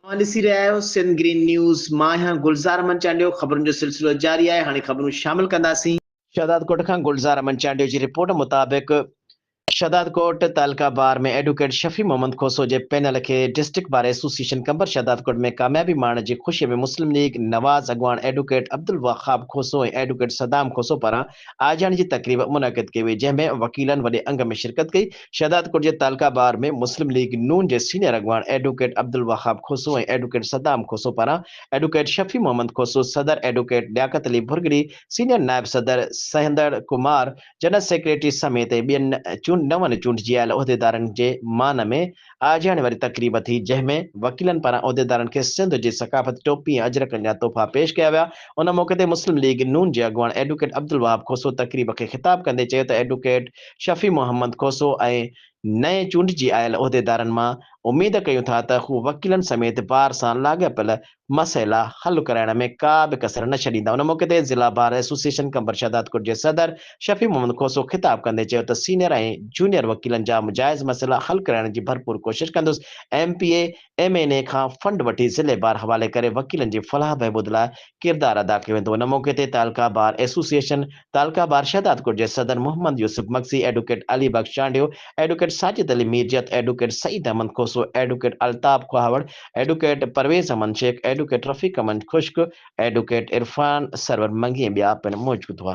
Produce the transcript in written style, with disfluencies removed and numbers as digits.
اوهان ڏسي رهيا آهيو سنڌ گرين نيوز، مان آهيان گلزار احمد چانڊيو، خبرن جو سلسلو جاري آهي، هاڻي خبرون شامل ڪنداسين. شهدادڪوٽ کان گلزار احمد چانڊيو جي رپورٽ مطابق شهدادڪوٽ تعلقه بار ۾ ايڊووڪيٽ شفيع محمد کوسو جي پينل کي district bar association Qambar Shahdadkot ۾ ڪاميابي ماڻڻ جي خوشي ۾ مسلم ليگ نواز اڳواڻ ايڊووڪيٽ عبدالوهاب کوسو ۽ ايڊووڪيٽ صدام کوسو پاران آجياڻي جي تقريب منعقد ڪئي وئي جنهن ۾ وڪيلن وڏي انگ ۾ شرڪت ڪئي شهدادڪوٽ جي تعلقه بار ۾ مسلم ليگ نون جي سينيئر اڳواڻ ايڊووڪيٽ عبدالوهاب کوسو ۽ ايڊووڪيٽ صدام کوسو پاران ايڊووڪيٽ شفيع محمد کوسو صدر، ايڊووڪيٽ لياقت علي ڀرڳڙي سينيئر نائب صدر، سهندڙ ڪمار جنرل سيڪريٽري سميت ٻين نون چونڊجي آيل عهديدارن جي مان ۾ آجياڻي واري تقريب ٿي، جنهن ۾ وڪيلن پاران عهديدارن کي سنڌ جي ثقافت ٽوپي ۽ اجرڪن جا تحفا پيش ڪيا ويا. ان موقعي تي مسلم ليگ نون جي اڳواڻ ايڊووڪيٽ عبدالوهاب کوسو تقريب کي خطاب ڪندي چيو ته ايڊووڪيٽ شفيع محمد کوسو ۽ نئين چونڊجي آيل عهديدارن مان اميد ڪيون ٿا ته هو وڪيلن سميت بار سان لاڳاپيل مسئلا حل ڪرائڻ ۾ ڪا به ڪسر نه ڇڏيندا. ان موقعي تي ضلع بار ايسوسيئيشن قمبر شهدادڪوٽ جي صدر شفيع محمد کوسو خطاب ڪندي چيو ته سينيئر ۽ جونيئر وڪيلن جا جائز مسئلا حل ڪرائڻ جي ڀرپور ڪوشش ڪندس، M P A, M N A کان فنڊ وٺي ضلعي بار حوالي ڪري وڪيلن جي فلاح بهبود لاء ڪردار ادا ڪيو ويندو. ان موقعي تي تعلقه بار ايسوسيئيشن تعلقه بار شهدادڪوٽ جي صدر Muhammad Yousuf Magsi, advocate Ali Bux Chandio, advocate Sajid Ali Mirjat, advocate Saeed Ahmed Koso, advocate Altaf Khahawar, advocate Pervaiz Ahmed Sheikh, advocate Rafique Ahmed Khushk, advocate Irfan Sarwar Mangi ۽ ٻيا پڻ موجود هئا.